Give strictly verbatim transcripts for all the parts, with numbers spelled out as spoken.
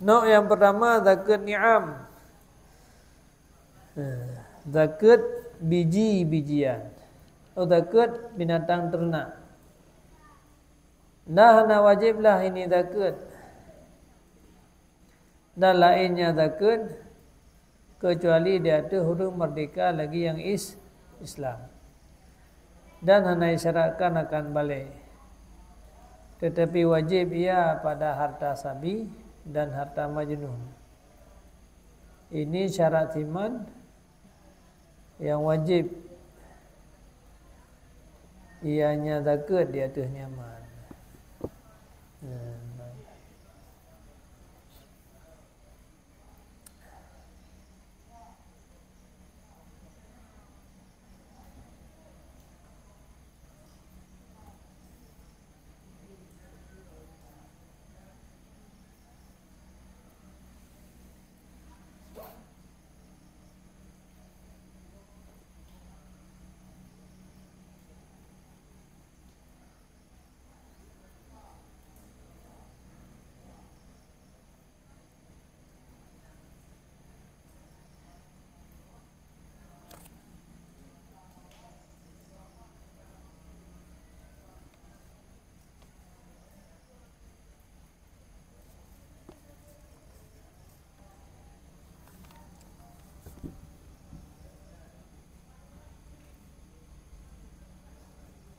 Nyoe nyang peurtama zakeuet ni'am. Zakeuet biji-bijian. Oh, zakeuet binatang teurenak. Nah, hana wajéb lah ini zakeuet dan laén nyang zakeuet, keucuali di ateueh ureuëng meurdéhka lagi nyang is-, Islam, dan hana disyaratkan akan balé, teutapi wajéb ia pada harta sabi dan harta majnun. Ini syarat siman nyang wajéb, ianya zakeuet di ateueh nyaman.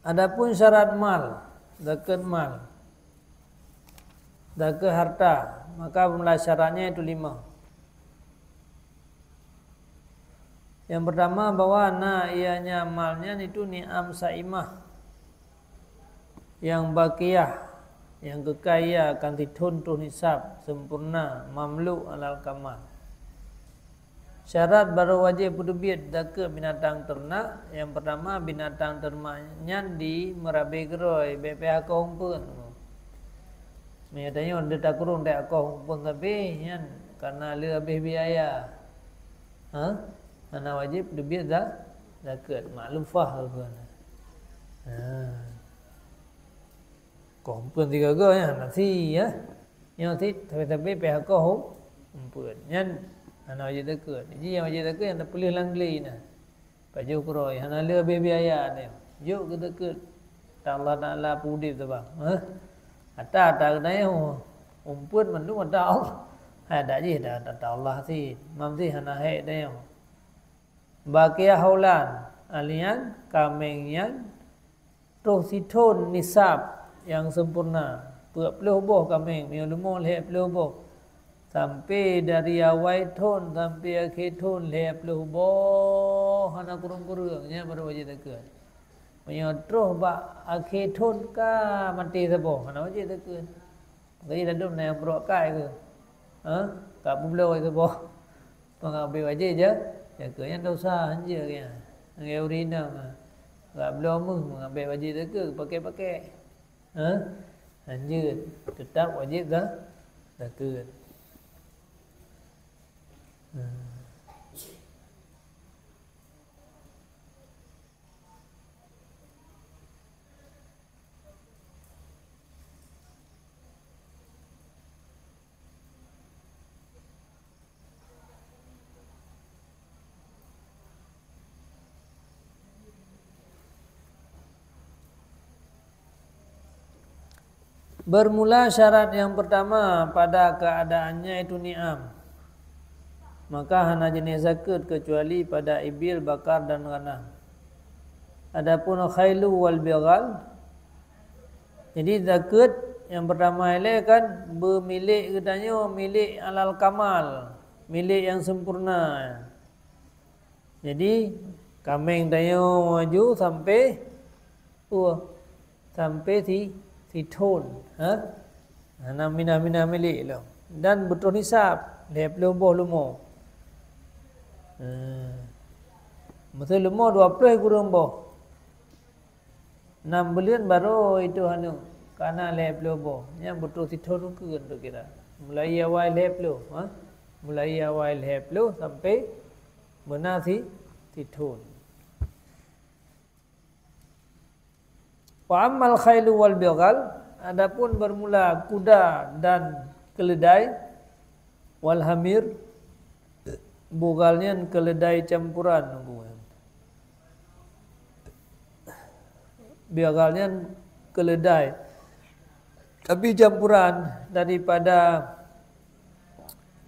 Adapun syarat mal, zakeuet mal, zakeuet harta, maka beurmula syaratnya itu lima. Nyang peurtama, bahwa na ianya mal nyan itu ni'am saimah, nyang baqiyah, nyang keukai ia akan sithon troh nisab, sempurna, mamluk alal kamal. Syarat barô wajéb peuteubiet zakeuet binatang teurenak, nyang peurtama, binatang teurenak nyan di meurabe keurôi, bék pih akoh umpeuet. Meunyoe tanyoe deuh takurong teuh akoh umpeuet sabe, nyan kana lheueh habéh biaya. Ha? Hana wajéb teubiet za-, zakeuet, maklufah keu na. Ha. Koh umpeuet sigoe-goe nyan, hana si, ya. Nyoe sit, sabe-sabe pih akoh umpeuet. Nyan hana wajéb zakeuet. Jadi nyang wajéb zakeuet nyang teupeuleueh lam glé na. Pajoh keurôi, hana lheueh habéh biaya nyan. Jok keu zakeuet. Ata Allah Taala peudeb saban. Ha? Ata, ata geutanyoe umpeuet mandum ata Allah. Hai dak jih dah ata Allah sit. Mam sit hana hék tanyoe. Baqiyah haulan, alian kaméng nyan troh sithon nisab nyang sempurna, peuet ploh boh kaméng, meunyoe leumo lhèe ploh boh, sampoe dari awai thon sampoe akhé thon lhèe ploh boh, hana kureueng-kureueng, nyan baru wajéb zakeuet. Meunyoe troh bak akhé thon ka maté saboh, hana wajéb zakeuet. Jadi ladôm na nyang peuruak kai keuh. Ha? Ka peubloe saboh. Peungabé wajéb ja, ja keuh nyan dosa, hanjeuet keuh nyan. Lagèe ureueng inong, ha. Ka bloe méuh, meungabé wajéb zakeuet, pakèk-pakèk. Ha? Hanjeuet, teutap wajéb za-, zakeuet. Hmm. Bermula syarat yang pertama pada keadaannya itu ni'am, maka hana jeunèh zakeuet keucuali pada ibil, bakar dan ghanam. Adapun khailu wal bighal, jadi zakeuet nyang peurtama ilèe kan beumilék geutanyoe milék alal kamal, milék nyang sempurna. Jadi kaméng tanyoe aju sampoe, uh, sampoe si, sithon, ha? Hana minah-minah milék lom. Dan beutroh nisab, lhèe ploh boh leumo. Hmm. Meuseu leumo dua ploh kureueng boh. Nam buleuen barô itu anu, kana lhèe ploh boh. Nyan beutroh sithon ukeuen teukira. Mulai awai lhèe ploh, ha? Mulai awai lhèe ploh sampoe beuna si, sithon. Wa ammal khailu wal bighal, adapun bermula kuda dan keuleudai, Wal hamir, bugal nyan keuleudai campuran, Teungku. Bugal nyan keuleudai, tapi campuran daripada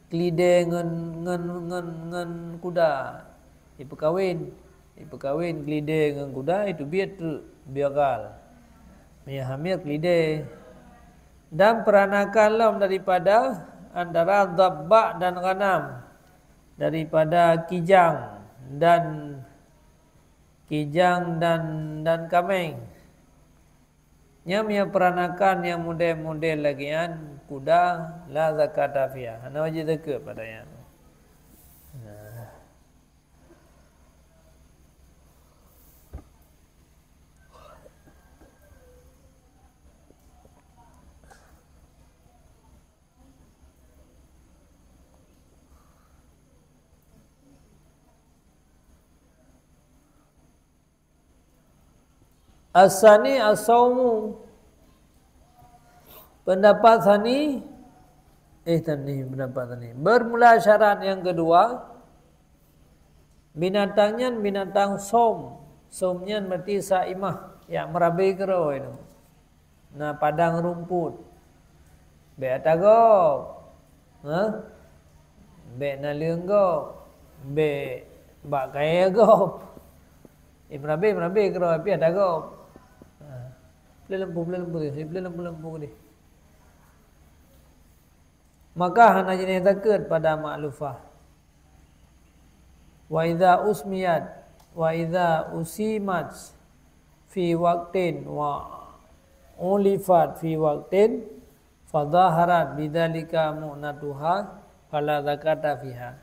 keulidé ngon, ngon, ngon, ngon kuda. Jipeukawen, jipeukawen keulidé ngon kuda, jiteubiet teuk bugal. Meunyo hamir keulidé. Dan peuranakan lom daripada antara dhabbah dan ghanam, daripada kijang dan, kijang dan, dan kaméng. Nyan meunyo peuranakan nyang model-model lagée nyan, kuda, la zakata fiha, hana wajéb zakeuet pada nyan. Nah. As-sani as-saumu. Pendapat sani, eh, tani, pendapat sani. Bermula syarat nyang keudua, binatang nyan binatang som. Som nyan berarti saimah, nyang meurabe keudroe nyoe. Na padang rumput. Bék ata gob. Ha? Bék naleueng gob. Bék bak kayée gob. Eh, meurabe, meurabe keudroe pih ata gob. Ha. Peuleueh lampu, peuleueh lampu, peuleueh lampu, lampu keudeh. Maka hana jinéh zakeuet pada ma'lufah. Wa idza usmiyat, wa idza usimat fi waqtin wa ulifat fi waqtin, fadhaharat bidzalika mu'natuha, fala zakata fiha.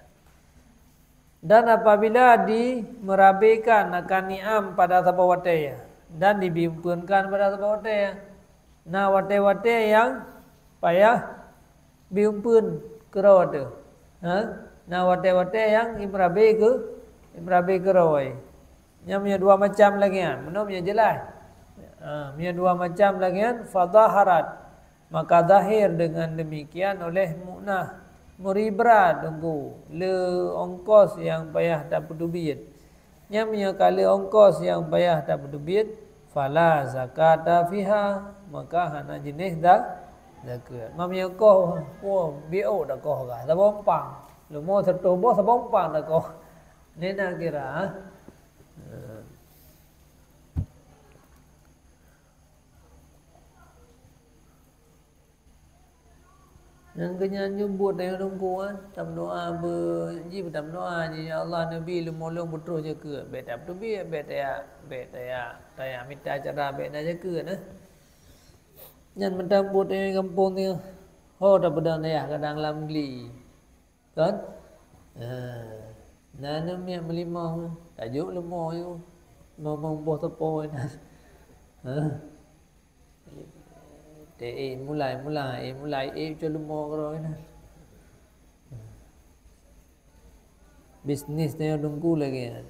Dan apabila dimeurabekan akan niam pada saboh watée, dan dibiumpeunkan pada saboh watée, na watée-watée nyang payah biumpeuen keudroe teuh. Ha? Na watée-watée nyang imeurabe keu, imeurabe keudroe. Nyan meunyoe dua macam lagée nyan, meunoe meunyoe jeulaih. Ha, meunyoe dua macam lagée nyan, fadhaharat, maka zahir dengan demikian oleh mu'nah, meuri brat Teungku, le ongkos nyang payah tapeuteubiet. Nyan meunyoe ka le ongkos nyang payah tapeuteubiet, fala zakata fiha, maka hana jinéh za-, zakeuet. Ma meunyoe koh, woe, biôk dak koh ka, saboh umpang. Leumo siratoh boh saboh umpang dak koh. Nyan na kira, ha? Nyang keunyan nyoe buet tanyoe Teungku, kan, tameudoa beu-, jih tameudoa jih, "Ya Allah, neubi leumo lôn beutroh jakeuet." Bék tapeuteubiet, bék tajak, bék tajak, tajak mita cara bék na jakeuet, nah. Nyan mantong buet tanyoe gampông nyoe, ho tapeudong dayah kadang lam gli. Kan? Ha. Na aneuk miet meulimong, tajok leumo yue. Mong-mong boh teupôi na. Ha. Te, eh, mulai, mulai, eh, mulai, eh, cok leumo keudroe na. Bisnis tanyoe Teungku lagée nyan.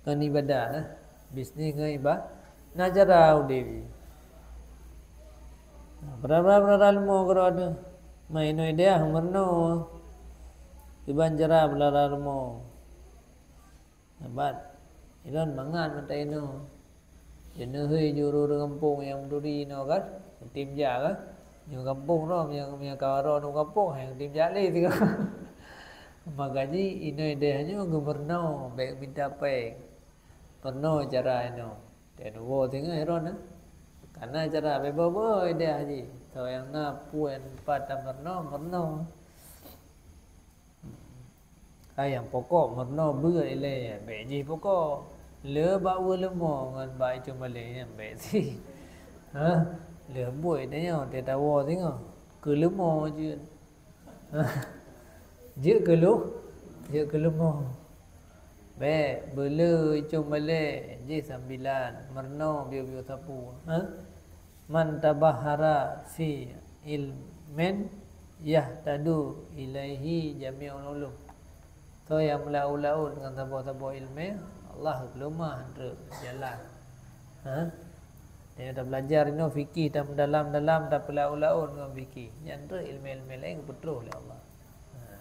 Ngon ibadah, eh. Bisnis ngon iba-, na cara udeb jih. Peurara-peurara leumo keudroe teuh. Ma inoe deh meurunoe. Kiban cara peurara leumo. Sabat, ilôn mangat mata inoe. Jeuet neuhôi juru gampông nyang meuturi inoe kan, meutim jak kan. Nyoe gampông droe, meunyoe, meunyoe ka droe nyoe gampông, hai meutim jak lé sigoe. Maka jih inoe deh nyoe geumeurunoe, bék mita péng. Peurunoe cara inoe. Teuh neuwoe singoh droeneuh. Kana cara beubaih-baih deh jih. Soe nyang na peue pat tameurunoe, meurunoe. Hai nyang pokok meurunoe beuet ilée, bék jih pokok. Le bak weueh leumo ngon bak icong balée nyan bék sih. Ha? Le buet tanyoe teuh tawoe singoh. Keu leumo jeuet. Jeuet keu leu-, jeuet keu leumo. Bék, beule icong balée jih sambilan, meurunoe biyeu-biyeu sapeue. Ha? Man tabahhara fi ilmin yahtadu ilaihi jami'ul ulum. Soe nyang meulaôt-laôt ngon saboh-saboh ileumé, Allah geupeulumah treuk jalan. Ha? Nyang tabeulajar inoe fikih, tameudalam-dalam, tapeulaôt-laôt ngon fikih. Nyan treuk ileumèe-ileumèe laén geupeutroh lé Allah. Ha.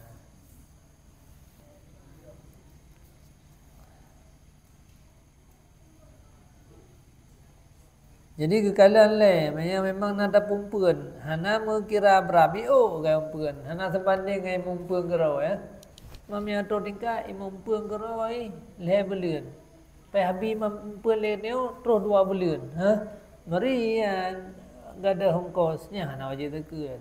Jadi geukalon lé, meunyoe memang na tapeueumpeuen, hana meukira brat, biôh geueumpeuen, hana seubandéng ngon imeum eumpeuen keudroe, ya. Meunyoe troh tingkat, imeum eumpeuen keudroe lhèe buleuen. Pih habéh imeum eumpeuen lé nyoe troh dua buleuen, ha? Meuri nyan gadôh ongkos, nyan hana wajéb zakeuet.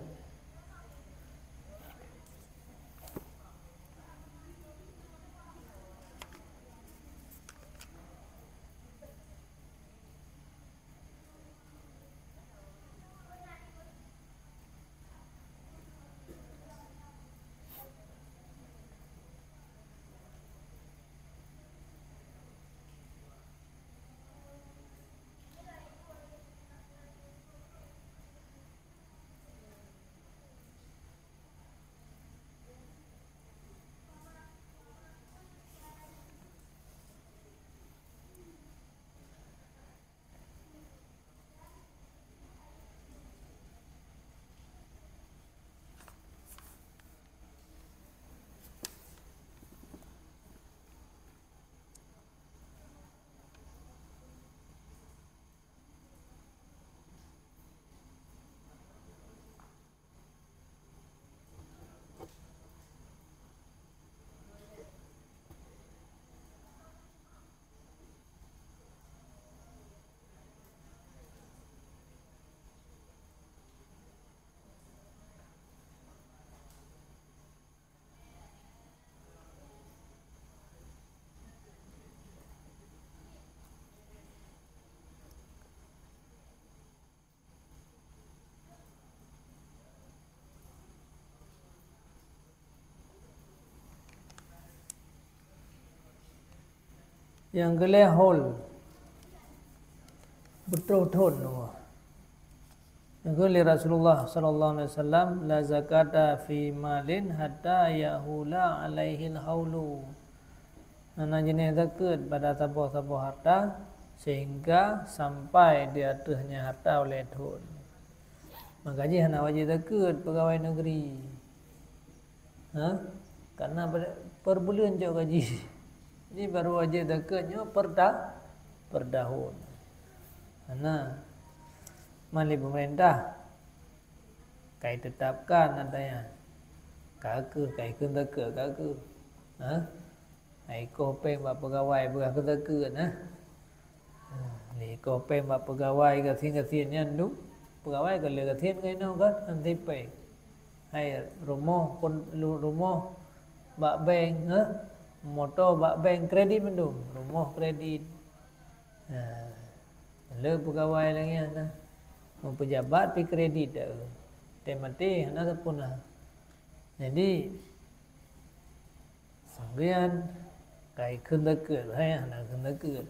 Nyang keu lhèe haul, beutroh thôn. Nyang keu lhèe Rasulullah sallallahu alaihi wasallam, "La zakata fi malin hatta yahula alaihil haulu." Hana jeunèh zakeuet pada saboh-saboh harta sehingga sampai di ateueh nyan harta ulèe thôn. Maka jih hana wajéb zakeuet peugawai negeri. Ha? Karena per, per buleuen cok gaji. Ini baru wajéb zakeuet nyoe per ta, per tahun. Hana. Man lé pemerintah. Kai tetapkan katanya. Ka keuh, kai kheun zakeuet ka keuh. Ha? Hai koh péng bak peugawai beurah keu zakeuet, nah. Lé koh péng bak peugawai gasien-gasien nyan dum. Peugawai ka lé gasien ngon inoe kan, han sipéng. Hai rumoh pun, lu-, rumoh bak bank, eh? Moto bak bank kredit mandum, rumoh kredit. Ha. Lé peugawai lagèe nyan nah. Meupeujabat pi kredit dah. Tém maté hana sapeue na. Jadi, Sanggean, kai kheun zakeuet, hai hana kheun zakeuet.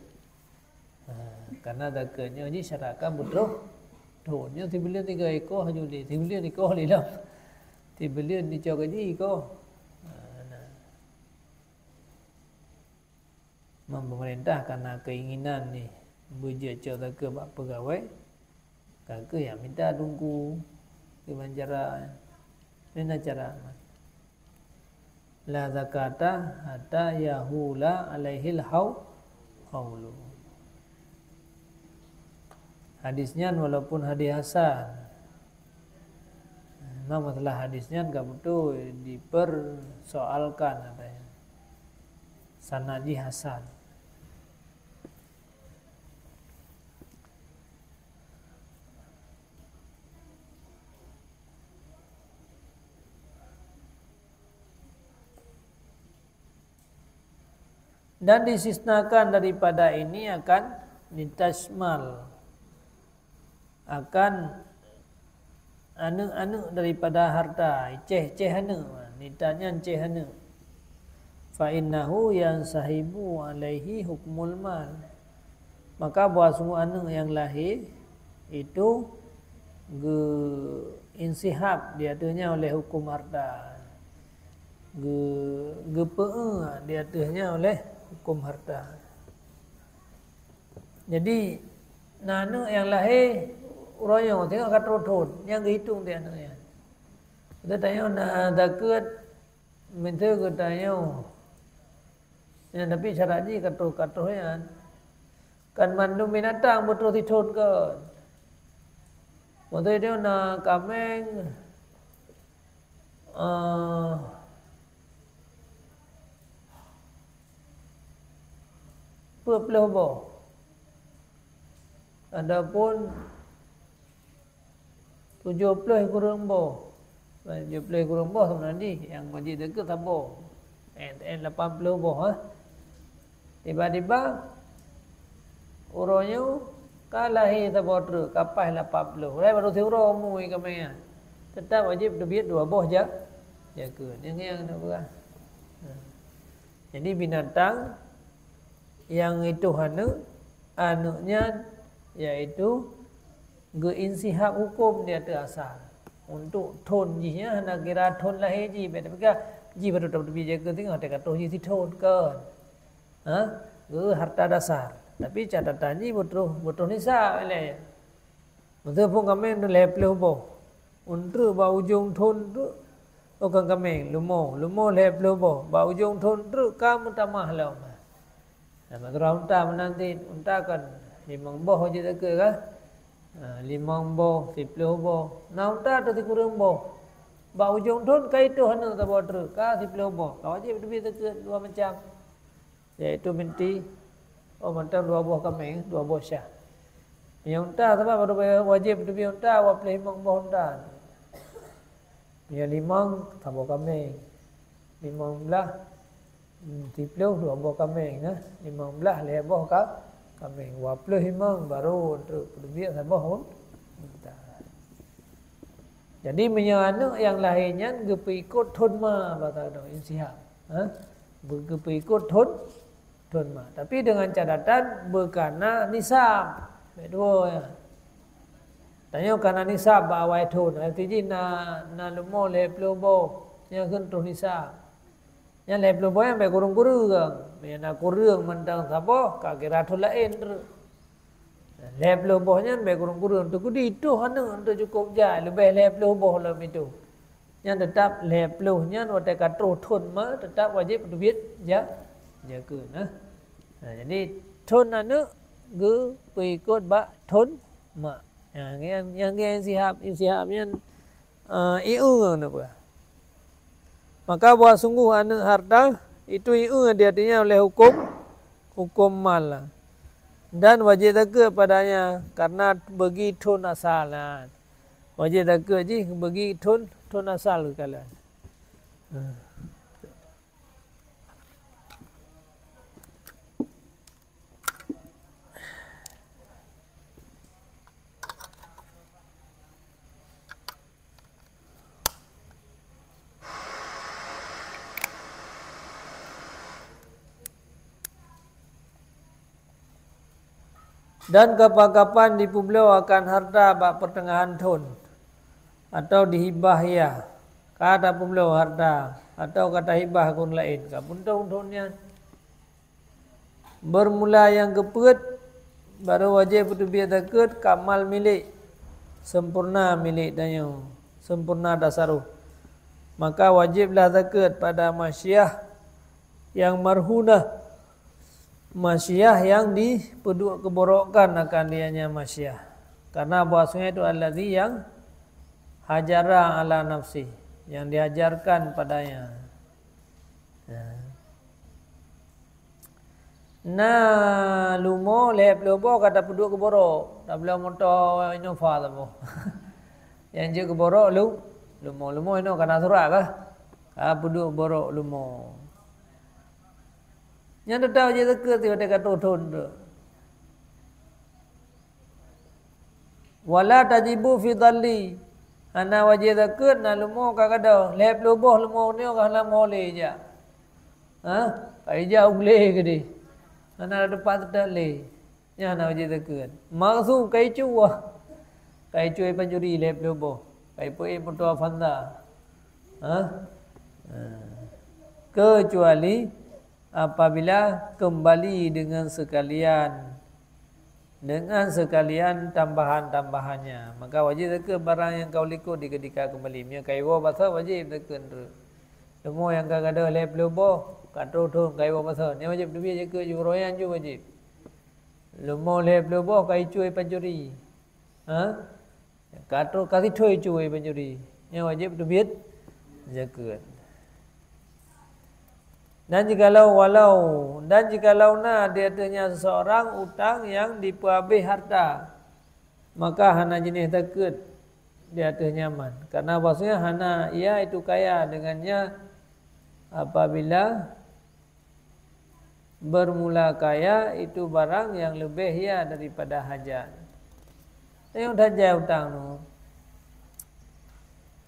Ha, karena zakeuet nyoe jih syarat ka beutroh thôn. Nyoe sibuleuen tiga iko haju lé, sibuleuen iko lé lom. Sibuleuen icok gaji iko. Ha, nah. Memang pemerintah karena keinginan ni beujeuet cok zakeuet bak peugawai, ka keuh nyang mita teungku keu bancara. Laén cara. La zakata hatta yahula alaihil hau-, haulu. Hadis nyan walaupun hadis hasan, memang masalah hadis nyan ka beutôi dipersoalkan katanya. Sanad jih hasan. Dan disisnakan daripada ini akan litasmal, akan aneuk-aneuk daripada harta, céh-céh aneuk, nita nyan céh aneuk. Fa innahu yansahibu alaihi hukmul mal. Maka bahwa sungguh aneuk nyang lahé itu geu-insihab di ateueh nyan oleh huköm harta. Geu-, geupeu-eu di ateueh nyan oleh huköm harta. Jadi, Na aneuk nyang lahé uroe nyoe, singoh ka troh thon, nyang geuhitong di aneuk nyan. Geutanyoe na zakeuet, meunteue geutanyoe. Nyan, tapi syarat jih ka troh, ka troh nyan. Kan mandum binatang beutroh sithon kon. Meunteue nyoe na kaméng, eh, peuet ploh boh. Adapun tujoh ploh kureueng boh. Tujoh ploh kureueng boh sama jih, nyang wajéb zakeuet saboh. Eh, eh, lapan ploh boh, ha. Tiba-tiba, uroe nyoe ka lahé saboh treuk, ka paih lapan ploh. Uroe baru siuroe umu kaméng nyan. Teutap wajéb teubiet dua boh ja-, zakeuet. Nyang, nyang na peugah. Ha. Jadi, binatang nyang ituh aneuk, aneuk nyan yaitu geuinsihab huköm di ateueh asal. Untuk thon jih nyan hana kira thon lahé jih, bèk tapeugah jih baru teubiet zakeuet singoh, teuka troh jih sithon kon. Ha? Geu harta dasar. Tapi catatan jih beutroh, beutroh nisab ilèe. Meunteue phôn kaméng lhèe ploh boh. Untreuk bak ujong thon treuk, oh, kon kaméng, leumo. Leumo lhèe ploh boh. Bak ujong thon treuk ka meutamah lom. Nah, meunteue unta meunan cit, unta kon limong boh jeuet zakeuet kah? Ha, limong boh, siploh boh. Na unta teuh sikureueng boh. Bak ujong thon ka itoh aneuk saboh treuk, ka siploh boh. Ka wajéb teubiet zakeuet dua macam. Yaitu binti, oh, mantong dua boh kaméng, dua boh syah. Meunyoe unta, sabab baru wajéb teubiet unta, dua ploh limong boh unta. Meunyoe limong, saboh kaméng. Limong blah, hmm, siploh, dua boh kaméng, nah. Limong blah, lhèe boh ka-, kaméng. Dua ploh limong, baru treuk teubiet saboh un-, unta. Jadi, meunyoe aneuk nyang lahé nyan geupeuikot thon ma, bahasa Indonesia. Ha? Beu-, geupeuikot thon, thon ma. Tapi dengan catatan beukana nisab. Bèk tuwoe, ya. Tanyoe kana nisab bak awai thon. Arti jih na, na leumo lhèe ploh boh. Nyan kheun troh nisab. Nyan lhèe ploh boh nyan bèk kureueng-kureueng. Meunyoe na kureueng mantong saboh, ka kira thon laén treuk. Lhèe ploh boh nyan bèk kureueng-kureueng. Teukeudi itoh aneuk untuk cukôp jai, leubeh lhèe ploh boh lom itoh. Nyan teutap lhèe ploh nyan watèe ka troh thon ma, teutap wajéb teubiet ja-, zakeuet, nah. Nah, jadi thon aneuk geupeuikot bak thon ma. Nyang, nyang, nyang, nyang sihab, sihab nyan Eh, ieu ngon apa? Maka bahwa sungguh aneuk harta itu ieu dia artinya oleh hukum, hukum mal. Dan wajib zakeuet padanya karena bagi thon asal. Nah, wajib zakeuet jih bagi thon, thon asal kala. Dan kapan-kapan dipeubloe akan harta bak peuteungahan thon, atau dihibah ia, ka tapeubloe harta, atau ka tahibah keu ureueng laén, ka peuntông thon nyan. Bermula nyang keupeuet, barô wajéb peuteubiet zakeuet kamal milék, sempurna milék tanyoe, sempurna tasaruf. Maka wajéblah zakeuet pada masyiah nyang marhunah, masyiah nyang dipeuduek keuborokkan akan dia nyan masyiah. Karena bahwasanya itu allazi nyang hajara ala nafsi, nyang dihajarkan padanya. Ya. Na lumo lhèe ploh boh ka tapeuduek keuborok, tabloe moto Innova saboh. Nyang jeuet keuborok lu-, lumo, lumo inoe ka na surat kah? Ka peuduek borok lumo. Nyan teutap jeuet zakeuet watèe ka troh thon tu. Wala tajibu fi dhalli. Hana wajéb zakeuet na lumo ka gadôh. Lhèe ploh boh lumo nyoe ka hana mo lé jak. Ha? Ka ijak u glé keudéh. Hana teumpat teutap lé. Nyan hana wajéb zakeuet. Maksud ka icu wah. Ka icu pancuri lhèe ploh boh. Ka ipeuék moto Avanza. Ha? Ha. Kecuali apabila kembali dengan sekalian dengan sekalian tambahan-tambahannya. Maka wajéb zakeuet barang nyang ka u likot dikeudika keumbali. Meunyoe kayue basoe wajéb zakeuet treuk. Leumo nyang ka gadôh lhée ploh boh, ka troh thon kayue basoe, nyan wajéb teubiet zakeuet, uroe nyan ju wajéb. Leumo lhée ploh boh ka icue pancuri. Ha? Ka troh ka sithoi cue pancuri. Nyan wajéb teubiet zakeuet. Dan jikalau walau, dan jikalau na di ateueh nyan seseorang utang nyang dipeuhabéh harta, maka hana jinéh zakeuet di ateueh nyan man. Karena bahwasanya hana ia itu kaya dengannya apabila bermula kaya itu barang yang lebih ia daripada hajat. Teunyong that jai utang nyoe.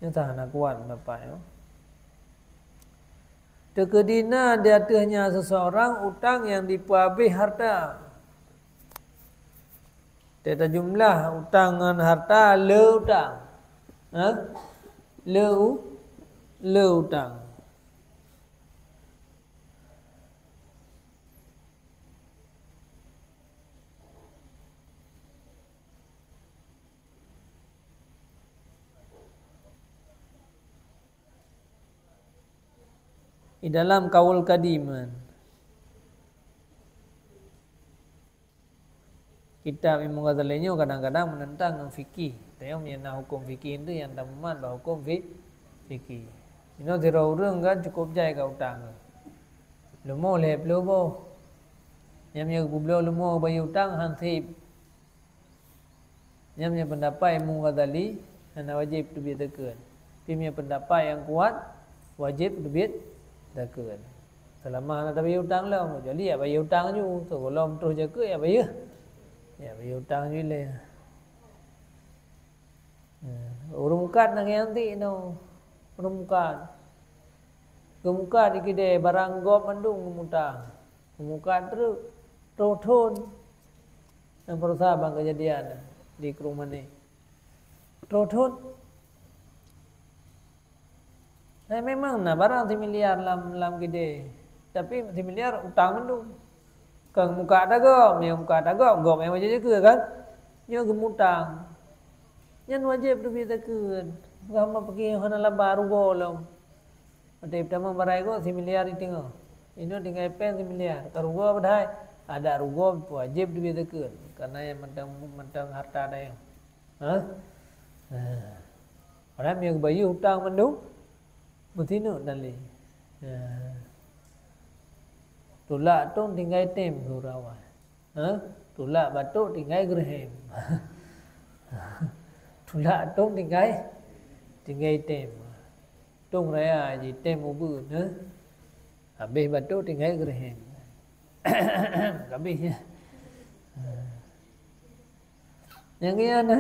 Nyoe that hana kuat pendapat nyoe. Teukeudi na di ateueh nyan seseorang utang nyang dipeuhabéh harta. Teuka jumlah utang ngon harta le utang. Ha? Le u-, le utang. Di dalam kaul kadim kan, kitab Imam Ghazali nyoe kadang-kadang menentang ngon fikih. Tapi meunyoe na huköm fikih tu nyang tamumat bak huköm fi-, fikih. Inoe sidroe ureuëng kan cukup jai ka utang. Leumo lhée ploh boh. Nyang meunyoe geupubloe leumo bayeue utang han seb. Nyan meunyoe pendapat Imam Ghazali, hana wajéb teubiet zakeuet. Tapi meunyoe pendapat nyang kuat, wajéb teubiet zakeuet. Seulama hana tabayeue utang lom, kecuali jak bayeue utang ju, sigohlom troh zakeuet jak bayeue. Jak bayeue utang ju ilée. Ureuëng mukat na nyang tik nyoe. Ureuëng mukat. Geumukat di keudée barang gob mandum geumutang. Geumukat treuk, troh thon. Nyang peureusa ban keujadian di Krueng Mané. Troh thon. Nah, memang na barang similiar lam, lam keudée. Tapi similiar utang mandum. Ka geumukat ata gob, nyang mukat ata gob, gob nyang wajéb zakeuet kan? Nyoe geumutang. Nyan wajéb teubiet zakeuet. Peugah ma pike hana laba rugoe lom. Watée tamong barai gob similiar di teungoh. Inoe tinggai péng similiar. Ka rugoe padahai adak rugoe wajéb teubiet zakeuet. Karena nyang mantong, mantong harta dayah. Ha? Ha. Padahai meunyoe geubayeue utang mandum, meusineuk dan lé. Ha. Tulak tong tinggai tem, kheun ureuëng awai. Ha? Tulak batok tinggai geureuhem. Tulak tong tinggai, tinggai tem. Tong raya jitem ubeuen, ha? Habéh batok tinggai geureuhem. Habéh nyan. Nyang ngian na,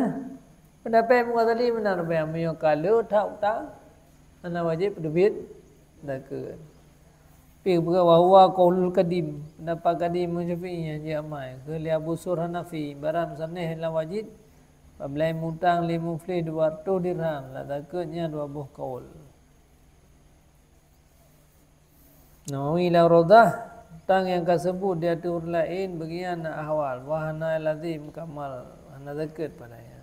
pendapat Imam Ghazali meunan, meunyoe ka le that utang, hana wajéb teubiet zakeuet. Pi peugah wa huwa qaulul qadim, pendapat qadim Imam Syafi'i nyang jiamai, kheun lé Abu Sur Hanafi, barang meusanéh lam Wajid, apabila mutang lé muflih dua reutôh dirham, la zakeuet nyan dua boh kaul. Nawawi lam Raudhah, tang nyang ka seubut di ateueh ureuëng laén, beugian na ahwal, wa hana lazim kamal, hana zakeuet padahai.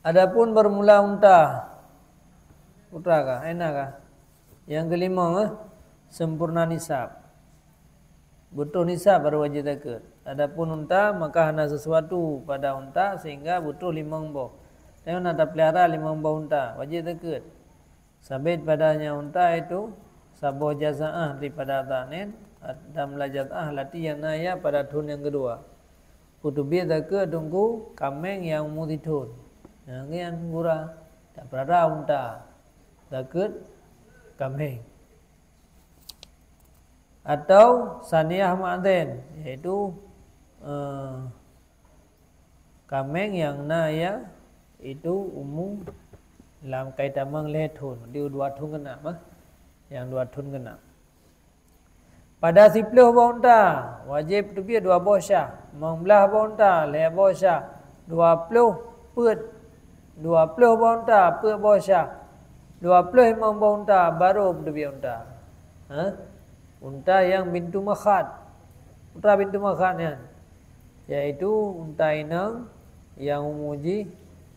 Adapun bermula unta, putra kah, ena kah? Nyang keulimong, eh, sempurna nisab. Butroh nisab baru wajéb zakeuet. Adapun unta, maka hana sesuatu pada unta sehingga butroh limong boh. Tanyoe na tapelihara limong boh unta, wajéb zakeuet. Sabit padanya unta itu saboh jaza'ah daripada harta nyan, dan la jaza'ah lati nyang na ia pada thon nyang keudua. Peuteubiet zakeuet teungku kaméng nyang umu sithon. Nyang nyan gura, tapelihara unta, zakeuet kaméng. Atau saniyah ma'dhan, yaitu, eh, kaméng nyang na ia itu umu lam kai tamong lhèe thon, di dua thon geunap, eh. Nyang dua thon geunap. Pada siploh boh unta, wajéb teubiet dua boh syah. Limong blaih boh unta, lhèe boh syah. Dua ploh peuet, dua ploh boh unta, peuet boh syah. Dua ploh limong boh unta, baru peuteubiet unta. Ha? Unta nyang bintu makhad. Unta bintu makhad nyan, yaitu unta inong nyang umu jih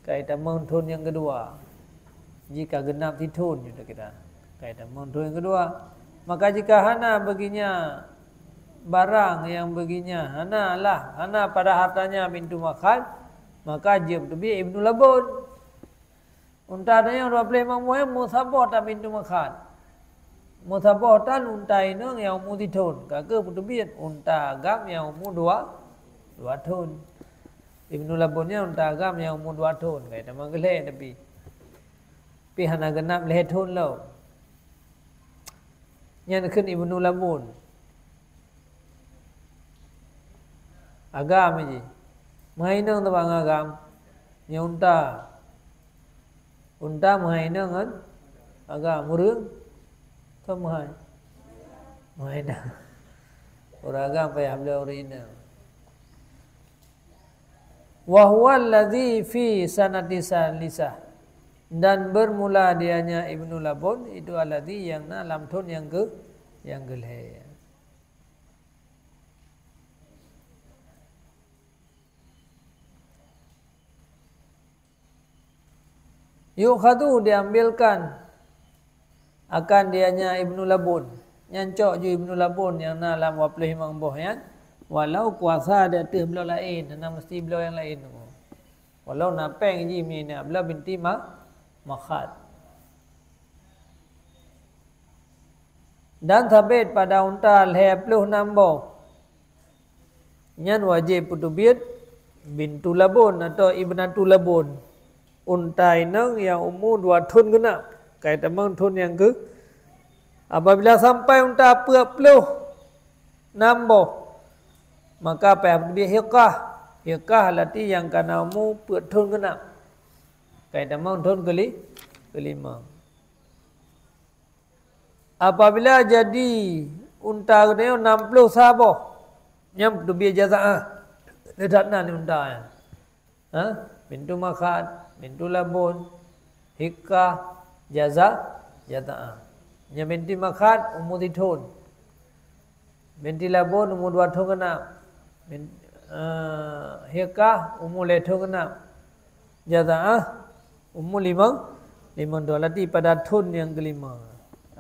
kai tamong thon nyang keudua. Jih ka geunap sithon, jih takira. Kai tamong thon nyang keudua. Maka jika hana baginya barang nyang baginya, hana lah, hana pada hartanya bintu makhad, maka jeuet teubiet ibnu labun. Unta tanyoe dua ploh limong boh nyan meusaboh tan bintu makhad. Meusaboh tan unta inong nyang umu sithon, ka keuh peuteubiet unta agam nyang umu dua, dua thon. Ibnu labun nyan unta agam nyang umu dua thon, kai tamong geulhèe tapi. Pih hana geunap lhèe thon lom. Nyan kheun ibnu labun. Agam jih. Meuhai inong teuh bang agam. Nyan unta. Unta meuhai inong kan? Agam. Ureueng? Kan meuhai. Meuhai inong. Ureueng agam payah bloe ureueng inong. Wa huwa alladzi fi sanati salisah. Dan bermula dianya ibnu labun itu alladzi nyang na lam thon nyang ke, nyang keulhèe. Yu'khadhu, diambilkan akan dianya ibnu labun. Nyan cok ju ibnu labun nyang na lam dua ploh limong boh nyan, walau kuasa di ateueh bloe laén, hana meusti bloe nyang laén. Walau na péng jih meunyoe na bloe binti ma-, makhad. Dan sabit pada unta lhèe ploh nam boh. Nyan wajéb peuteubiet bintu labun atau ibnatu labun. Unta inong nyang umu dua thon geunap, kai tamong thon nyang keu. Apabila sampai unta peuet ploh nam boh, maka payah peuteubiet hiqah. Hiqah lati nyang ka na umu peuet thon geunap, kai tamong thon keuli-, keulimong. Apabila jadi unta geutanyoe nam ploh saboh, nyan peuteubiet jaza'ah. Ledak nan unta nyan. Ha? Bintu makhad, bintu labun, hiqah, jaza-, jaza'ah. Nyan binti makhad umu sithon. Binti labun umu dua thon geunap. Bin-, eh, hiqah umu lhèe thon geunap. Jaza'ah umu limong, limong thon. Lati pada thon nyang keulima.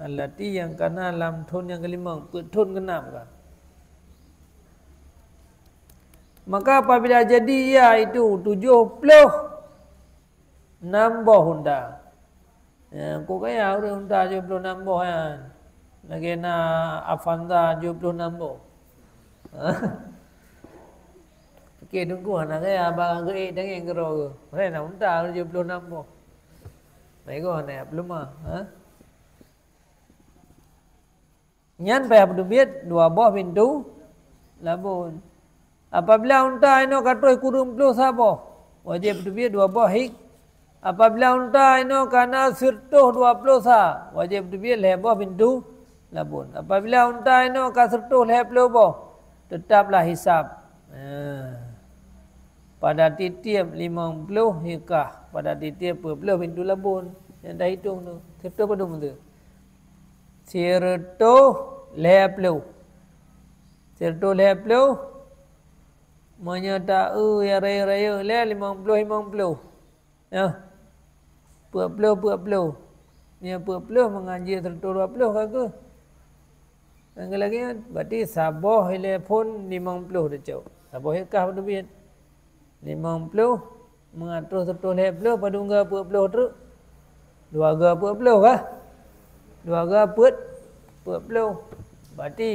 Lati nyang ka na lam thon nyang keulima, peuet thon geunap ka. Maka apabila jadi ia itu tujoh ploh nam boh unta. Ya, ku kaya ureueng unta tujoh ploh nam boh nyan. Lagèe na Avanza tujoh ploh nam boh. Oke, teungku hana kaya barang geuék tangieng keudroe. Mana na unta tujoh ploh nam boh. Mai goh hana peuleumah, ha? Nyan payah peuteubiet dua boh bintu labun. Apabila unta inoe ka troh kureueng ploh saboh, wajéb peuteubiet dua boh hik. Apabila unta inoe ka na sireutôh dua ploh sa, wajéb peuteubiet lhèe boh bintu labun. Apabila unta inoe ka sireutôh lhèe ploh boh, teutaplah hisab. Nah, pada tiep-tiep limong ploh hikah, pada tiep-tiep peuet ploh bintu labun. Nyang tahitong tu, sireutôh padum tu? Sireutôh lhèe ploh. Sireutôh lhèe ploh, meunyoe ta-eu nyang rayeuk-rayeuk lé limong ploh, limong ploh. Ya. Peuet ploh, peuet ploh. Nyan peuet ploh mangat jeuet seratus dua ploh ka kheueh. Nyang lagèe nyan, berarti saboh ilèe phon limong ploh tacok. Saboh hikah padub biet. Limong ploh, mangat troh seratus lhèe ploh, padub geu peuet ploh treuk? Dua geu peuet ploh kah? Dua geu peuet, peuet ploh. Berarti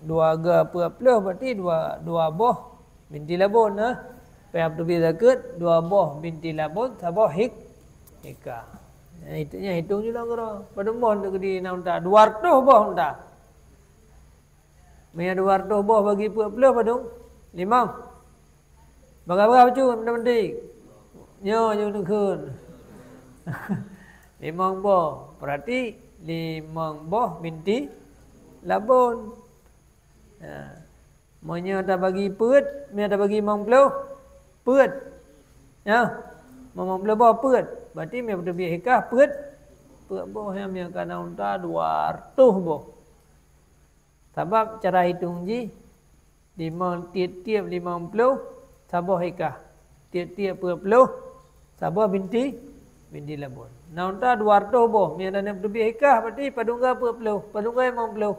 dua geu peuet ploh, berarti dua, dua boh binti labon, ha? Payah teubiet zakeuet, dua boh binti labon, saboh hik-, hikah. Nah, itu, nyan hitong ju lom keudroe. Padum boh untuk di na unta? Dua reutôh boh unta. Meunyo dua reutôh boh bagi peuet ploh padum? Limong. Bagah-bagah bacut, meunan meunan. Nyoe, nyoe neukheun. Limong boh. Berarti limong boh binti labon. Ya. Meunyoe tabagi peuet, meunyoe tabagi limong ploh, peuet. Ya. Limong ploh boh peuet. Berarti meunyoe teubiet hikah peuet, peuet boh nyan meunyoe ka na unta dua reutôh boh. Sabab cara hitong jih, limong, tiep-tiep limong ploh, saboh hikah. Tiep-tiep peuet ploh, saboh binti, binti labon. Na unta dua reutôh boh, meunyoe na teubiet hikah, berarti padum geu peuet ploh, padum geu limong ploh.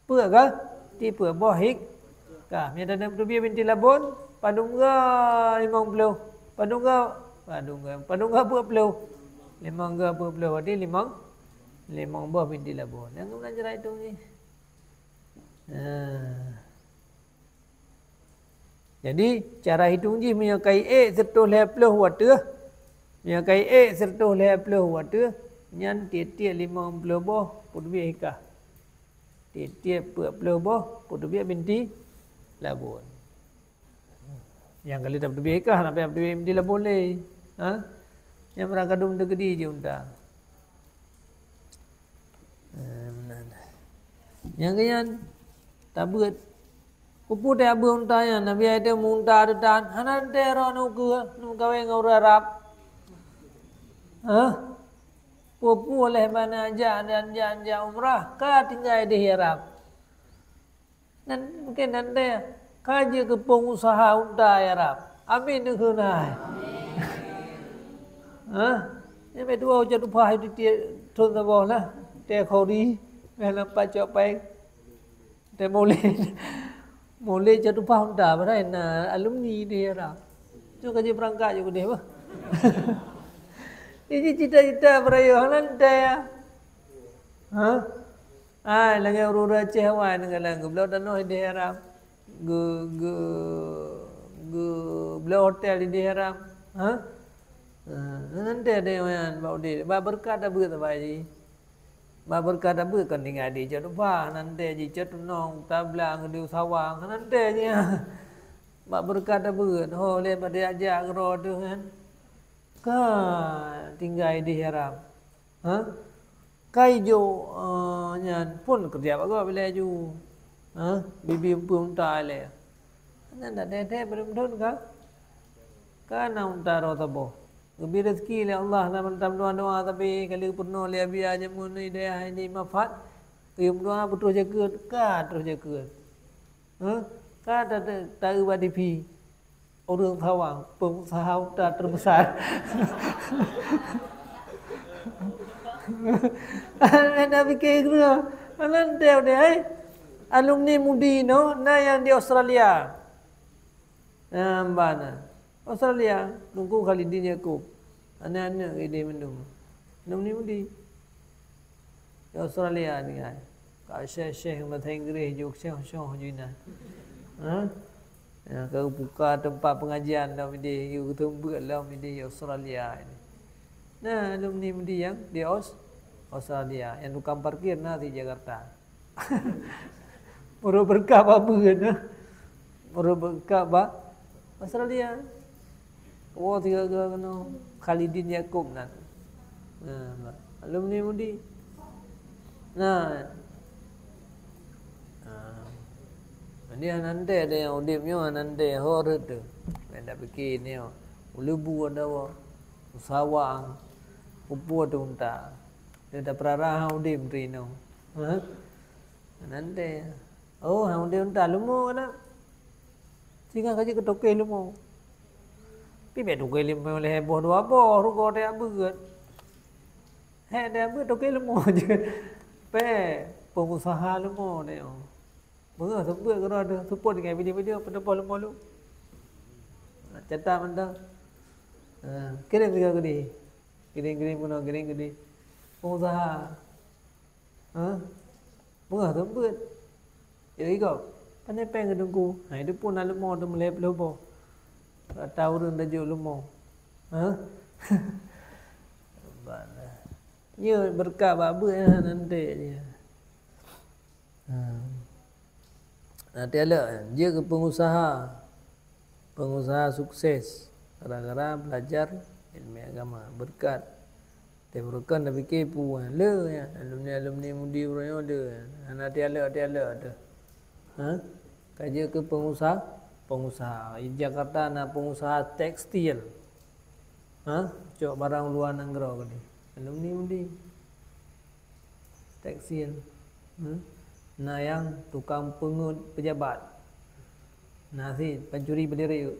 Peuet kah? Ti peuet boh hikah. Meunyoe na teubiet binti labon, padum geu limong ploh. Padum geu, padum geu, padum geu peuet ploh. Limong geu peuet ploh, berarti limong, limong boh binti labon. Nyang keunan cara hitong jih. Nah. Jadi, cara hitong jih meunyoe ka ék seratus lhèe ploh u ateueh, meunyoe ka ék seratus lhèe ploh u ateueh, nyan tiep-tiep limong ploh boh peuet teubiet hikah. Tiep-tiep peuet ploh boh peuet teubiet binti labon. Nyang kali teubiet hikah, na payah teubiet binti labon lé. Ha? Nyang meurah kadum teukeudi jih unta. Eh, meunan. Nyang keu nyan, tabeuet. Peue-peue teuh abeuet unta nyan, Nabi Adam unta teuh tan, hana teuntèe droeneuh keu neumeukawen ngon ureueng Arab. Hah? Peue-peue lheuh bana jak dan jak, jak umrah, ka tinggai di Arab. Nan, mungken nan deh ka jeuet keu peungusaha unta di Arab. Amin neukheun hai. Hah? Nyan bèk tuwoe ujoe tuphah di tiep thon saboh lah. Teuh khori, lam pat cok péng. Teuh mulod. Mulod cok tuphah unta, padahai na alumni di Arab. Nyoe ka jeuet beurangkat jeuet keudeh bah. Jadi cita-cita beurayeuk hana teuntèe. Hah? Ai, lagèe ureueng-ureueng Aceh awai nyan, kadang geubloe tanoh di Arab. Geu-, geu-, geubloe hotel di Arab. Ha? Ha, nan teuntèe nyan bak udép. Bak beureukat tabeuet sabai jih. Bak beureukat tabeuet kon tinggai di cot tuphah, nan teuntèe jicok tunong, tablang, di sawang, nan teuntèe jih. Bak beureukat tabeuet, ho lé bak jak-jak keudroe teuh kan. Ka tinggai di Arab. Ha? Ka ijo, eh, nyan phon keureuja bak gob ilèe ju. Ha? Bibi umpung unta ilèe. Nyan dak teuntèe belom thon ka. Ka na unta droe saboh. Geubri raseuki lé Allah lam mantong doa-doa, tapi ka lheueh peurunoe lé Abi jameun di dayah ini mafat. Geuyue meudoa beutroh jakeuet, ka troh jakeuet. Hah? Ka ta-, ta-, ta-, bak T V. Ureueng sawang, pengusaha unta terbesar. Hana pike keudroe. Hana teuntèe deh, hai. Alumni MUDI nyoe na nyang di Australia. Nah, mbah na. Australia, Teungku Khalidin Yaakub. Aneuk-aneuk idéh mandum. Alumni MUDI. Di Australia tinggai. Ka syekh-syekh bahasa Inggréh jok syekh-syekh jih na. Ha? Ya, ka buka tempat pengajian lom idéh, geuteubiet lom idéh di Australia ini. Nah, alumni MUDI nyang di Aus-, Australia, nyang tukang parkir na di Jakarta. Meurok beureukat bak beuen, eh. Meurok beureukat bak Australia. Woe sigoe-goe keunoe, Khalidin Yaakub nan. Nah, alumni MUDI. Nah. Ah. Jadi hana teuntèe deh nyang udép nyoe, hana teuntèe ho rhot teuh. Bèk tapike nyoe. Uleubue ada woe. Sawang. Peue-peue teuh unta. Dia tapeurara ha udép teuh inoe. Ha? Nan teuntèe. Oh, ha udép unta leumo kana. Singoh ka jeuet keu toke leumo. Pi bèk tukée limong lhèe boh dua boh rugoe teuh beuet. Hèk teuh beuet tukée leumo jeuet. Pèh, peungusaha leumo teuh. Beungoh seubeut keudroe teuh, seupôt tinggai video-video, peuteupoh leumo lom. Catat mantong. Ha, kirém sigoe keudeh. Kirém-kirém keunoe, kirém keudeh. Peungusaha. Ha? Peugah teubeuet. Yo, igob. Pane péng keu teungku? Ha, itu pun na leumo teumeulhèe ploh boh. Rata ureueng tajok leumo. Ha? Nyoe beureukat bak beuet nyan nanti je. Ha. Nah, tialek jeuet keu peungusaha. Peungusaha sukses gara-gara belajar ilmu agama. Beureukat. Teuh beureukat tapike peue le nyan. Alumni-alumni mudi uroe nyoe le nyan. Hana tialek-tialek teuh. Ha? Ka jeuet keu peungusaha, peungusaha. Di Jakarta na peungusaha tekstil. Ha? Cok barang luwa nanggroe keudeh. Alumni mudi. Tekstil. Hmm? Na nyang tukang peungeut peujabat. Na sit pancuri berdiri.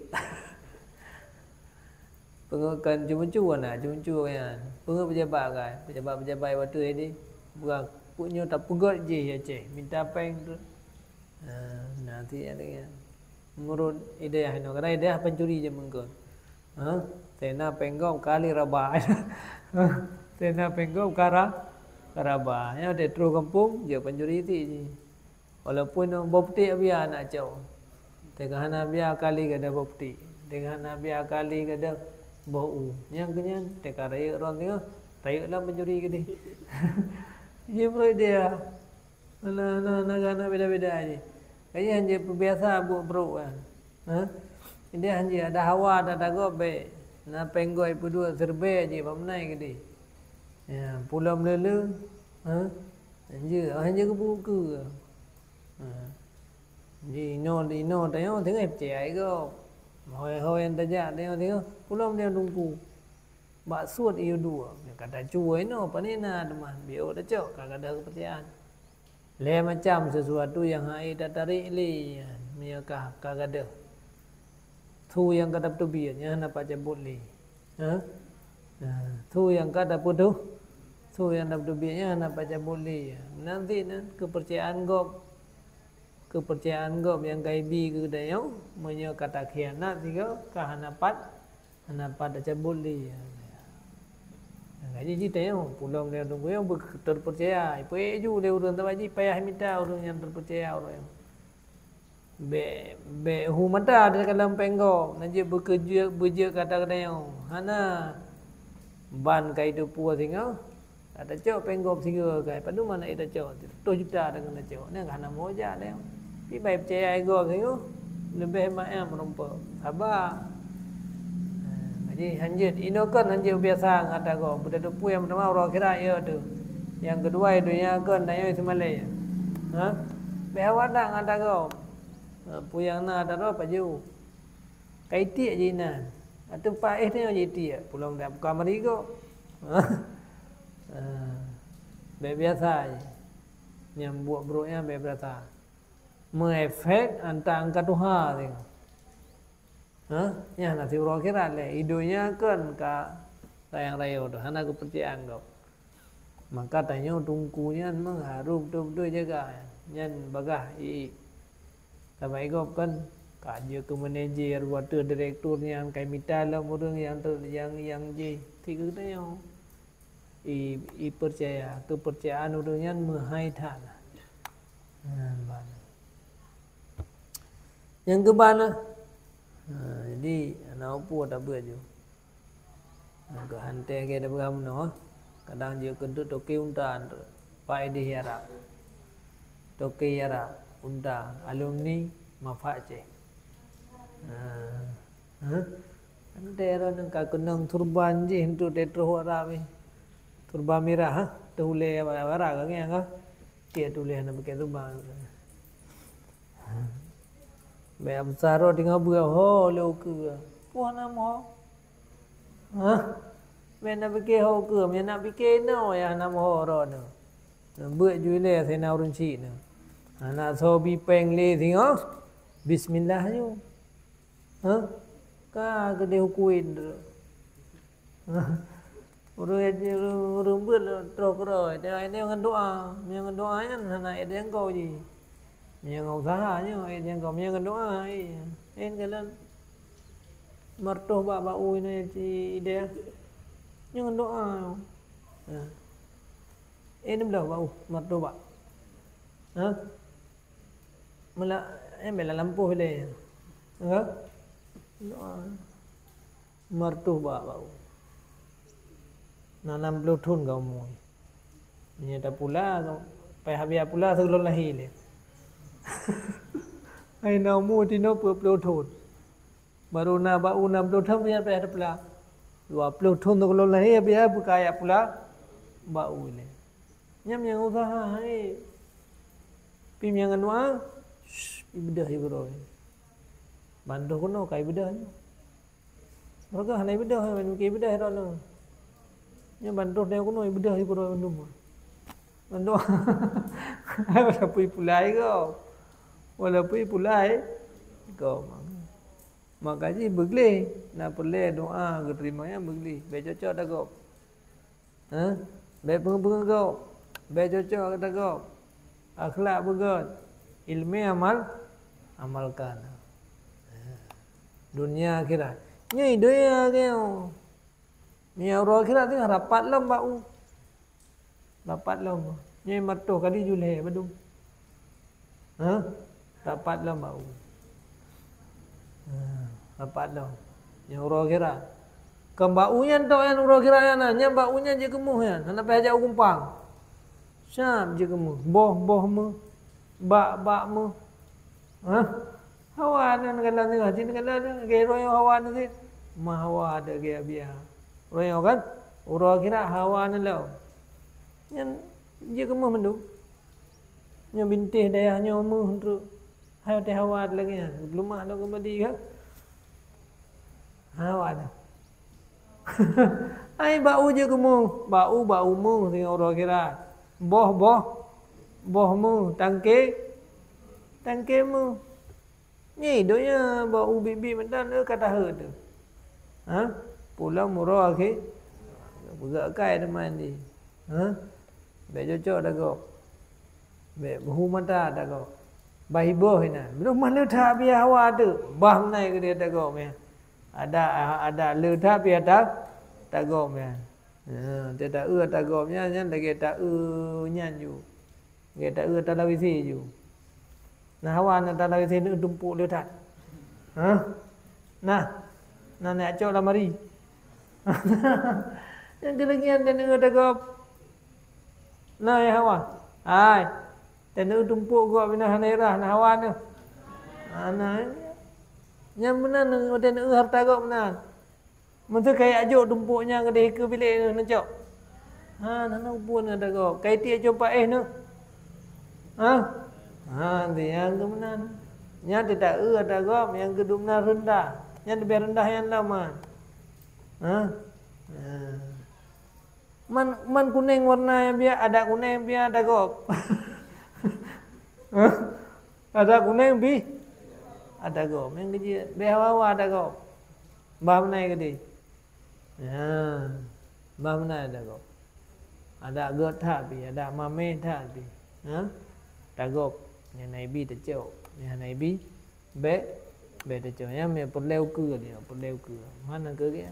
Peungeut kan cucu-cucu na, cucu nyan. Peungeut peujabat kan. Peujabat-peujabat watèe ini bukan pun nyoe tapeugöt jih ya ceh. Minta péng tu. Ha, na sit ada nyan. Meunurot idéah inoe, kadang idéah pancuri je meungkot. Ha? Tena péng gob kali raba. Tena péng gob kara, karaba. Nyan watèe troh gampông, jeuet pancuri sit jih. Walaupun boh puték bia nak cok. Teuka hana bia kali gada boh puték. Teuka hana bia kali gada boh u. Nyang keu nyan, teuka rayeuk droe singoh, rayeuk lam pancuri keudeh. Jih meureuit dia. Hana, hana, hana, hana beda-beda jih. Kayèe han jeuet peubiasa buet brok kan. Ha? Jadi han jeuet ada hawa, ada dagob bèk. Na péng gob peuduek siribèe jih bak meunan keudeh. Ya, pulo meuleu-leu. Ha? Han jeuet, han jeuet keubu keue. Ha. Jadi inoe, inoe tanyoe teungoh peucaya gob. Hôi-hôi nyang tajak tanyoe, tanyoe pulo meuleu teungku. Bak suet yue dua. Ka tacue inoe, pane na teuma, biôk tacok, ka gadôh keupercayaan. Lhèe macam sesuatu nyang hana tatarek lé, meunyoe ka, ka gadôh. Su nyang ka tapeuteubiet, nyan hana pat cabot lé. Ha? Nah, su nyang ka tapeutuh, su nyang tapeuteubiet, nyan hana pat cabot lé. Meunan sit nyan, keupercayaan gob. Keupercayaan gob nyang ka ibi keu geutanyoe, meunyoe ka takhianat sigoe, ka hana pat, hana pat tacabot lé. Nyang ka jih tanyoe, pulo meuleu teungku nyang beu-, teupeucaya. Ipeue ju lé ureueng, sabab jih payah mita ureueng nyang teupeucaya ureueng. Bèk, bèk hu mata teuka lam péng gob, na jeuet beukeujeuet, beujeuet keu ata geutanyoe. Hana. Ban ka iteupeue singoh, ka tacok péng gob sigoe kai, padum aneuk tacok, siratoh juta takheun tacok. Nyan ka hana meuho jak lé. Pi bai peucaya gob singoh, leubeh mak nyan meurumpok. Saba. Ha, jadi han jeuet, inoe kon han jeuet biasa ngon ata gob. Beuteupeue nyang peureutama uroe akhirat, ya teuh. Nyang keudua, donya kon tanyoe seumalée. Ha? Bèk hawa that ngon ata gob. Ha, peue nyang na ata gob pajoh. Ka itiek jih inan. Ateueh paéh tanyoe jitiek, pulo dak buka marigoe. Ha. Bèk biasa jih. Nyang buet brok nyan bèk biasa. Meuefek anta angka tuha teuh. Ha? Nyan na siuroe akhirat lé. Di donya kon ka sayang rayeuk teuh, hana keupercayaan gob. Maka tanyoe teungku nyan meuharôh beutôi-beutôi jaga nyan, bagaih ié. Sabab igob kan ka jeuet keu manajer, watèe direktur nyan ka mita lom ureueng nyang ter-, nyang, nyang jih. Sit keu tanyoe. I, ipeucaya, keupercayaan ureueng nyan meuhai that. Nyan ban. Nyang keuban lah. Ha, jadi, aneuk peue tabeuet ju. Maka han teuh lagèe tapeugah meunoe, kadang jeuet keu toke unta, Pak Ideh Arab. Toke Arab, unta, alumni Mafa Aceh. Nah, hah? Han teuh droeneuh ka keunong turban jih untuk teutroh Arab nyan. Turban mirah, ha? Teuh ulèe bara ka ngieng ka. Tiep tuléh na pakai turban. Bèk besaro teungoh beuet ho lé ukeue. Peue hana meuho? Hah? Bèk na pike ho ukeue, meunyo na pike inoe nyang hana meuho droeneuh. Beuet ju ilèe asai na ureueng chik nyoe. Hana soe bi péng lé singoh, bismillah ju. Hah? Ka keudeh u Kuwait tu. Ureueng, ureueng beuet troh keudroe, dia, dia ngon doa. Meunyo ngon doa nyan hana ék deungö jih. Meunyo ngon useuha nyoe ék deungö, meunyo ngon doa, eh, eh, jalan. Martoh bak bak u inoe ci idéh. Nyoe ngon doa. Ha. Eh, ni belah bak u, martoh bak. Ha? Mula, eh, bela lampôh ilée. Ha? Doa. Martoh bak, bak u. Na nam ploh thon ka umu. Meunyo tapula, payah biaya pula sigohlom lahé lé. Hai na umu tinoe peuet ploh thon. Baru na bak u nam ploh thon payah, payah tapula. Dua ploh thon sigohlom lahé biaya beuka jak pula bak u lé. Nyan nyang useuha hai. Pi nyang anu a, shh, ibeudôh iburoe. Bandôh keunoe ka ibeudôh nyoe. Meureuga hana ibeudôh, meuke ibeudôh droeneuh. Nyoe bandôh nyoe keunoe ibeudôh iburoe bandum. Bandôh. Walaupun ipulai gob. Walaupun ipulai gob. Maka jih beugleh, na peureulée doa geuteurimong nyan beugleh. Bék cocok dak gob. Ha? Bék peungeut-peungeut gob. Bék cocok dak gob. Akhlak beugét. Ilmé amal, amalkan. Ha. Dunia akhirat. Nyoe dunia nyoe. Nyoe uroe akhirat tu rapat lom bak u. Rapat lom. Nyoe martoh kali julhé badum. Ha? Rapat lom bak u. Ha, rapat lom. Nyoe uroe akhirat. Kon bak u nyan tok nyan uroe akhirat nyan, nyan bak u nyan jeuet keumeuh nyan, hana payah jak u gumpang. Sab jeuet keumeuh, boh, boh meuh, bak, bak meuh. Ha? Hawa nyan gala nyoe, jih gala nyoe, gaya royong hawa nyoe cit. Mah hawa ada gaya biya. Royong kan? Uroe akhirat hawa nyan lom. Nyan jeuet keumeuh mandum. Nyoe bintéh dayah nyoe meuh treuk. Hai watèe hawa lagèe nyan, geupeulumah lom keumbali ka. Hawa nyan. Ai bak u jeuet keumeuh, bak u, bak u meuh singoh uroe akhirat. Boh, boh, boh meuh, tangke, tangke meuh. Nyoe donya bak u biet-biet mantong, eh, ka taheuet teuh. Ha? Pulang uroe akhé, peugah kai teuma di. Ha? Bék cocok dak gob. Bék beuhu mata dak gob. Bah iboh inan. Beudôh mah le that pih hawa teuk. Bah meunan keudéh dak gob nyan. Ada, ada le that pih ata, dak gob nyan. Ha, teuh taeu ata gob nyan, nyan lagèe taeu nyan ju. Lagèe taeu ata lawisi ju. Nah, hawa na ata lawisi neutumpôk le that. Ha? Nah. Nah, nak cok lamari. Nyan keuh lagèe nyan taeu ata gob. Nah, ya hawa. Hai. Taeu tumpôk gob binéh hana irah, nah hawa nyoe. Ha, nah. Nyan meunan watèe neueu hareuta gob meunan. Meuseu kayèe ajok tumpôk nyan keudéh keu bilék neuh neucok. Ha, hana ubon ngon ata gob. Kai tiek com paéh neuh. Ha? Ha, nyang keu meunan. Nyan teuh taeu ata gob, nyang keu dumnan reundah. Nyan leubeh reundah nyan lom, man. Ha? Ha. Man, man kunéng warna nyang biya, ada kunéng biya ata gob. Ha? Ada kunéng bih ata gob. Nyang keujeuet, bèk hawa-hawa ata gob. Bah meunan keudéh. Ya, bah meunan ata gob. Ada gét that pih, ada mamèh that pih. Ha? Ata gob. Nyang na ibi tacok, nyang na ibi bèk, bèk tacok. Nyan peureulèe ukeue nyoe, peureulèe ukeue. Meunan keuh gét.